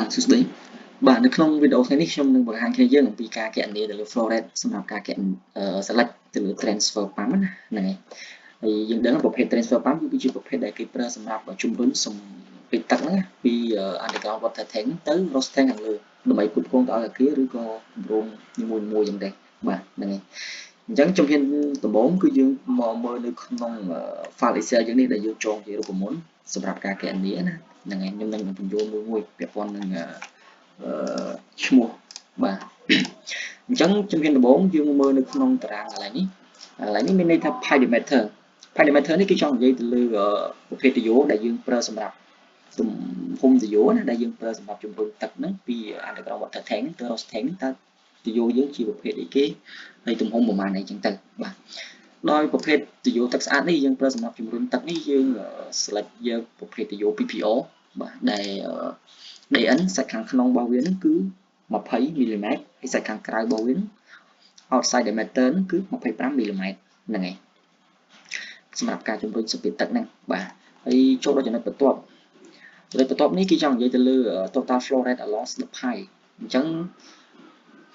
បាទសួស្តីបាទនៅក្នុងវីដេអូថ្ងៃនេះខ្ញុំនឹងបង្ហាញគ្នាយើងអំពីការគណនាទៅលើ flow rate សម្រាប់ការគណ select ទៅលើ transfer pump ណាហ្នឹងហើយហើយយើងដឹងប្រភេទ transfer pump គឺជាប្រភេទដែលគេប្រើសម្រាប់ជំរុញសម្ពាធទឹកហ្នឹងពី underground water tank ទៅ roof tank ខាងលើដើម្បីផ្គត់ផ្គង់ទៅឲ្យអគារឬក៏គម្រោងនីមួយៗយ៉ាងដែរបាទហ្នឹងហើយអញ្ចឹងជំហានដំបូងគឺយើងមកមើលនៅក្នុង file Excel យើងនេះដែលយើងចងជារូបមន្តសម្រាប់ការគណនាណាហ្នឹងហើយខ្ញុំនឹងពន្យល់មួយមួយពាក់ព័ន្ធនឹងឈ្មោះបាទអញ្ចឹងជំហានដំបូងយើងមើលនៅក្នុងតារាងកន្លែងនេះកន្លែងនេះមានន័យថា pipe diameter pipe diameter នេះគឺចង់និយាយទៅលើប្រភេទទុយោដែលយើងប្រើសម្រាប់ទំហំទុយោណាដែលយើងប្រើសម្រាប់ជំរុញទឹកហ្នឹងពី underground water tank ទៅ roof tank តើទុយោយើងជាប្រភេទអីគេហើយទំហំប្រមាណអីចឹងទៅបាទដោយប្រភេទទុយោទឹកស្អាតនេះយើងប្រើសម្រាប់ជំរុញទឹកនេះយើង select យកប្រភេទទុយោ PPR បាទដែល DN សាច់ខាងក្នុងរបស់វានឹងគឺ20មីលីម៉ែត្រហើយសាច់ខាងក្រៅរបស់វានឹង outside diameter នឹងគឺ25មីលីម៉ែត្រហ្នឹងឯងសម្រាប់ការជំរុញសម្ពាធទឹកហ្នឹងបាទហើយចូលដល់ចំណុចបន្ទាប់ចំណុចបន្ទាប់នេះគេចង់និយាយទៅលើ total flow rate along the pipe អញ្ចឹង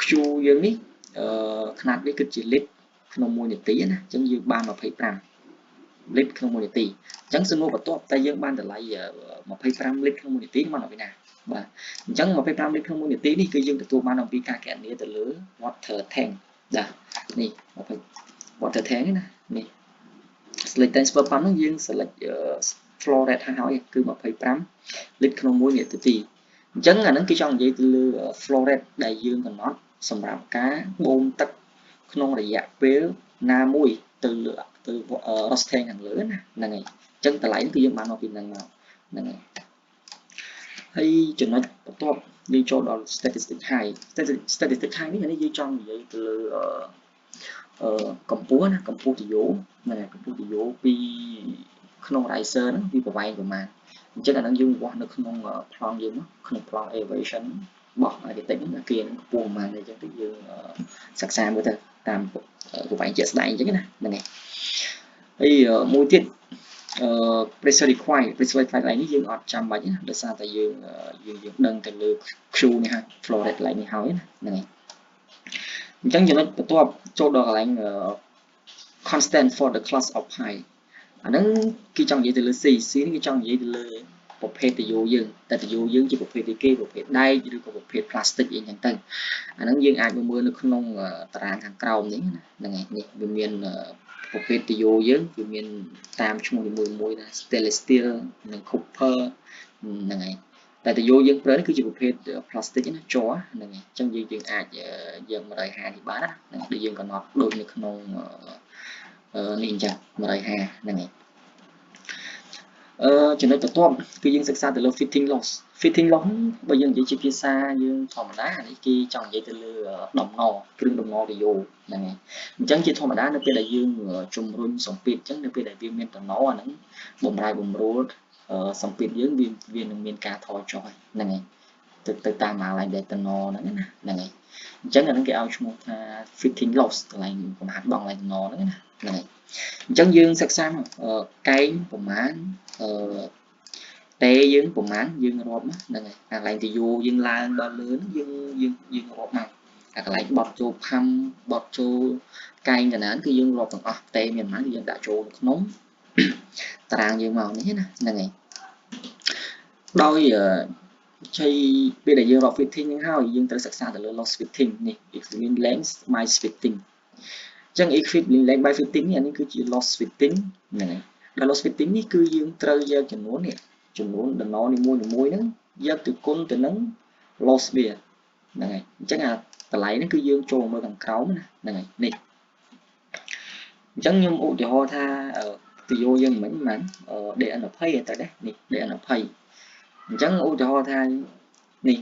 Q យើងនេះអឺຂະຫນាតវាគឺជាលីត្រក្នុង1នាទីណាអញ្ចឹងយើងបាន25លីត្រក្នុង1នាទីអញ្ចឹងសំណួរបន្ទាប់តែយើងបានតម្លៃ25លីត្រក្នុង1នាទីមកពីណាបាទអញ្ចឹង25លីត្រក្នុង1នាទីនេះគឺយើងទទួលបានអំពីការគណនាទៅលើ water tank បាទនេះ20 water tank ណានេះ select transfer pump ហ្នឹងយើង select flow rate ហើយគឺ25លីត្រក្នុង1នាទីអញ្ចឹងអាហ្នឹងគេចង់និយាយទៅលើ flow rate ដែលយើងកំណត់សម្រាប់ការបូមទឹកក្នុងរយៈពេលណាមួយទៅលើទៅ roof tank ខាងលើណាហ្នឹងហើយអញ្ចឹងតម្លៃគឺយើងបានមកពីហ្នឹងមកហ្នឹងហើយហើយចំណុចបន្ទាប់យើងចូលដល់ statistic height statistic height នេះអានេះយើងចង់និយាយទៅលើអឺកម្ពស់ណាកម្ពស់ទុយោហ្នឹងហើយកម្ពស់ទុយោពីក្នុង riser ហ្នឹងវាប្រវែងប្រមាណអញ្ចឹងអាហ្នឹងយើងវាស់នៅក្នុងប្លង់យើងក្នុងប្លង់ elevation របស់ architect ហ្នឹងអាគារហ្នឹងកម្ពស់ប្រមាណអញ្ចឹងទៅយើងសិក្សាមើលទៅតាមប្រវែងជាក់ស្ដែងអញ្ចឹងណាហ្នឹងហើយហើយមួយទៀតអឺ pressure require pressure require កន្លែងនេះយើងអត់ចាំបាច់ណាដោយសារតែយើងយើងយើងដឹងទៅលើ Q នេះហើយ flow rate កន្លែងនេះហើយណាហ្នឹងហើយអញ្ចឹងចំណុចបន្ទាប់ចូលដល់កន្លែង constant for the class of pipe អាហ្នឹងគេចង់និយាយទៅលើ C C នេះគេចង់និយាយទៅលើប្រភេទទុយោយើងតែទុយោយើងជាប្រភេទអីគេប្រភេទដែកឬក៏ប្រភេទ plastic អីចឹងទៅអាហ្នឹងយើងអាចមើលនៅក្នុងតារាងខាងក្រោមនេះណាហ្នឹងហើយនេះវាមានប្រភេទទុយោយើងវាមានតាមឈ្មោះនីមួយៗណា stainless steel និង copper ហ្នឹងហើយតែទុយោយើងប្រើនេះគឺជាប្រភេទ plastic ណាជ័រហ្នឹងហើយអញ្ចឹងយើងយើងអាចយក150នេះបានណាហ្នឹងដូចយើងកំណត់ដូចនៅក្នុងនេះអញ្ចឹង150ហ្នឹងហើយអឺចំណុចបន្ទាប់គឺយើងសិក្សាទៅលើ fitting loss fitting loss បើយើងនិយាយជាភាសាយើងធម្មតានេះគេចង់និយាយទៅលើដំណគ្រឿងដំណទុយោហ្នឹងហើយអញ្ចឹងជាធម្មតានៅពេលដែលយើងជំរុញសម្ពាធអញ្ចឹងនៅពេលដែលវាមានតំណអាហ្នឹងបំរែបំរួលសម្ពាធយើងវាវានឹងមានការថយចុះហ្នឹងហើយទៅទៅតាមកន្លែងដែលតំណហ្នឹងណាហ្នឹងហើយអញ្ចឹងអាហ្នឹងគេឲ្យឈ្មោះថា fitting loss កន្លែងកំហាត់បងកន្លែងតំណហ្នឹងណាហ្នឹងហើយអញ្ចឹងយើងសិក្សាមកកែងប្រមាណអឺតេយើងប្រមាណយើងរាប់ហ្នឹងហើយកន្លែងទុយោយើងឡើងដល់លើហ្នឹងយើងយើងយើងរាប់មកអាកន្លែងបត់ចូលផាំបត់ចូលកែងកណានគឺយើងរាប់ទាំងអស់តេមានប្រមាណគឺយើងដាក់ចូលក្នុងតារាងយើងមកនេះណាហ្នឹងហើយដោយជ័យពេលដែលយើងរាប់ fitting ហ្នឹងហើយយើងត្រូវសិក្សាទៅលើ loss fitting នេះ equivalent length by fitting អញ្ចឹង equivalent length by fitting នេះអានេះគឺជា loss fitting ហ្នឹងហើយដល់ loss fitting នេះគឺយើងត្រូវយកចំនួននេះចំនួនតំណនីមួយៗហ្នឹងយកទៅគុណទៅនឹង loss វាហ្នឹងហើយអញ្ចឹងអាតម្លៃហ្នឹងគឺយើងចូលមើលខាងក្រោមណាហ្នឹងហើយនេះអញ្ចឹងខ្ញុំឧទាហរណ៍ថាទុយោយើងមិញមិន DN20 ទៅដែរនេះ DN20 អញ្ចឹងឧទាហរណ៍ថានេះ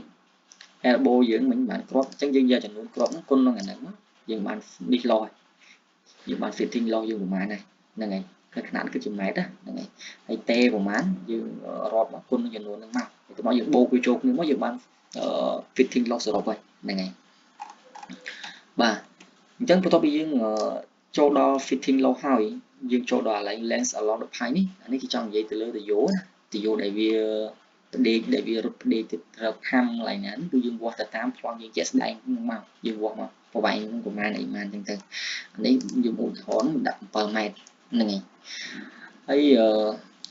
elbow យើងមិញបានគ្រាប់អញ្ចឹងយើងយកចំនួនគ្រាប់ហ្នឹងគុណនឹងអាហ្នឹងមកយើងបាននេះ loss យើងបាន fitting loss យើងប្រហែលហើយហ្នឹងហើយគឺຂະຫນាតគឺជាម៉ែត្រហ្នឹងហើយហើយតេប្រហែលយើងរាប់មកគុណនឹងចំនួនហ្នឹងមកទៅមកយើងបូកវាចូលគ្នាមកយើងបាន fitting loss សរុបហើយហ្នឹងហើយបាទអញ្ចឹងបន្ទាប់ពីយើងចូលដល់ fitting loss ហើយយើងចូលដល់កន្លែង length along the pipe នេះអានេះគេចង់និយាយទៅលើទុយោណាទុយោដែលវា ផ្ដេកដែលវារត់ផ្ដេកទៅត្រូវខាំកន្លែងណាគឺយើងវាស់ទៅតាមប្លង់យើងជាក់ស្ដែងមកយើងវាស់មកប្រវែងប្រហែលអីម៉ានអញ្ចឹងទៅនេះយើងឧទាហរណ៍ដាក់7ម៉ែត្រហ្នឹងហើយហើយ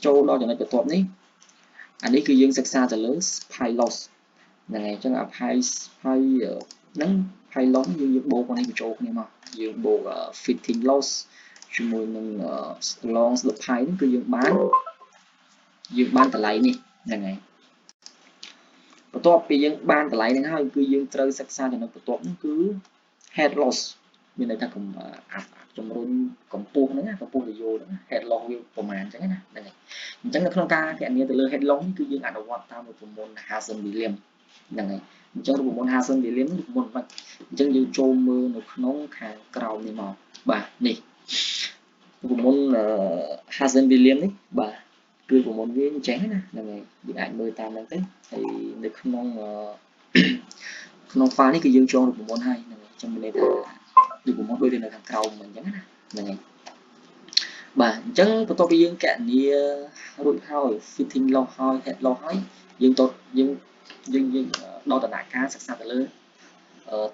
ចូលដល់ចំណុចបន្ទាប់នេះអានេះគឺយើងសិក្សាទៅលើ pipe loss ហ្នឹងហើយអញ្ចឹងអា pipe ហ្នឹង pipe loss យើងយើងបូកនេះបញ្ចូលគ្នាមកយើងបូក fitting loss ជាមួយនឹង along the pipe ហ្នឹងគឺយើងបានតម្លៃនេះហ្នឹងហើយបន្ទាប់ពីយើងបានតម្លៃហ្នឹងហើយគឺយើងត្រូវសិក្សាចំណុចបន្ទាប់ហ្នឹងគឺ head loss មានន័យថាជំរុញកម្ពស់ហ្នឹងណាកម្ពស់ទុយោហ្នឹង head loss វាប្រហែលអញ្ចឹងណាហ្នឹងហើយអញ្ចឹងនៅក្នុងការគណនាទៅលើ head loss នេះគឺយើងអនុវត្តតាមរូបមន្ត Hazen William ហ្នឹងហើយអញ្ចឹងរូបមន្ត Hazen William រូបមន្តមិនអញ្ចឹងយើងចូលមើលនៅក្នុងខាងក្រោមនេះមកបាទនេះរូបមន្ត Hazen William នេះបាទគឺរូបមន្តវាអញ្ចឹងណាហ្នឹងហើយយើងអាចមើលតាមហ្នឹងទៅហើយនៅក្នុងក្នុង file នេះគឺយើងចងរូបមន្តហើយហ្នឹងហើយអញ្ចឹងមានន័យថារូបមន្តដូចនៅខាងក្រោមអញ្ចឹងណាហ្នឹងហើយបាទអញ្ចឹងបន្ទាប់ពីយើងគណនារួចហើយ fitting loss ហើយ head loss ហើយយើងទៅយើងយើងយើងដល់ដំណាក់កាលសិក្សាទៅលើ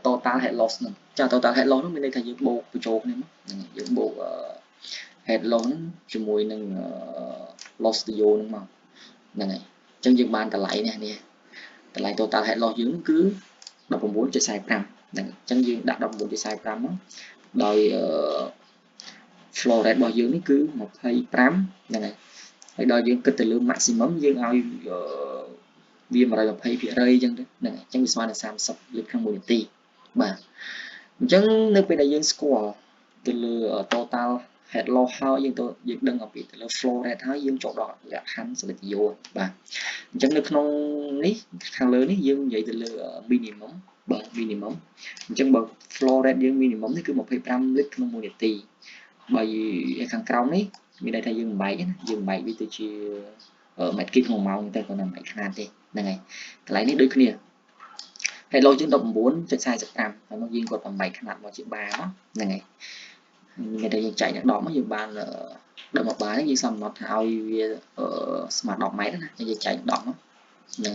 total head loss ហ្នឹងចា total head loss ហ្នឹងមានន័យថាយើងបូកបញ្ចូលគ្នាមកហ្នឹងយើងបូក head loss ហ្នឹងជាមួយនឹង loss ទុយោហ្នឹងមកហ្នឹងហើយអញ្ចឹងយើងបានតម្លៃនេះនេះតម្លៃ total head loss យើងគឺ19.45ហ្នឹងអញ្ចឹងយើងដាក់19.45មកដោយ flow rate របស់យើងនេះគឺ25ហ្នឹងហើយហើយដល់យើងគិតទៅលើ maximum យើងឲ្យវា120%អញ្ចឹងទៅហ្នឹងហើយអញ្ចឹងវាស្មើនឹង30លីត្រក្នុង1នាទីបាទអញ្ចឹងនៅពេលដែលយើងស្គាល់ទៅលើ total head loss ហើយយើងទៅយើងដឹងអំពីទៅលើ flow rate ហើយយើងចូលដល់លក្ខខណ្ឌ select ទុយោបាទអញ្ចឹងនៅក្នុងនេះខាងលើនេះយើងនិយាយទៅលើ minimum បាទ minimum អញ្ចឹងបើ flow rate យើង minimum នេះគឺ25លីត្រក្នុង1នាទីបើខាងក្រោមនេះមានន័យថាយើងបំបែកណាយើងបំបែកវាទៅជាម៉ែត្រគីបក្នុងម៉ោងទៅគាត់តែបំបែកខ្នាតទេហ្នឹងហើយកន្លែងនេះដូចគ្នាហើយ loss យើង19.45ហើយមកយើងគាត់បំបែកខ្នាតមកជាបាមកហ្នឹងហើយមានតែយើងចែកនឹង10មកយើងបានដល់មកបាហ្នឹងយើងសំណត់ថាឲ្យវាស្មើ10ម៉ែត្រណាយើងចែក10មកហ្នឹង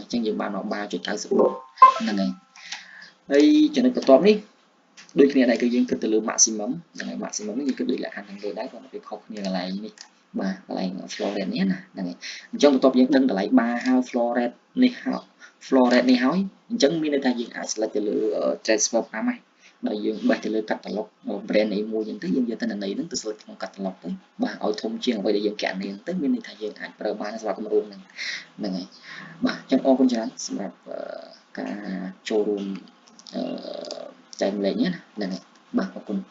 អញ្ចឹងយើងបានមកបាចុច94ហ្នឹងហើយហើយចំណុចបន្ទាប់នេះដូចគ្នាដែរគឺយើងគិតទៅលើ maximum ហ្នឹងហើយ maximum នេះយើងគិតដូចលក្ខខណ្ឌខាងលើដែរគាត់វាខុសគ្នាកន្លែងនេះបាទកន្លែង flow rate នេះណាហ្នឹងហើយអញ្ចឹងបន្ទាប់យើងដឹងតម្លៃបាហើយ flow rate នេះហើយ flow rate នេះហើយអញ្ចឹងមានន័យថាយើងអាច select ទៅលើ transfer pump ហើយដល់យើងបេះទៅលើ catalog brand អីមួយអញ្ចឹងទៅយើងយកទិន្នន័យហ្នឹងទៅ select ក្នុង catalog ទៅបាទឲ្យធំជាងអ្វីដែលយើងគណនាទៅមានន័យថាយើងអាចប្រើបានសម្រាប់គម្រោងហ្នឹងហ្នឹងហើយបាទអញ្ចឹងអរគុណច្រើនសម្រាប់ការចូលរួមចែករំលែកនេះណាហ្នឹងហើយបាទអរគុណ។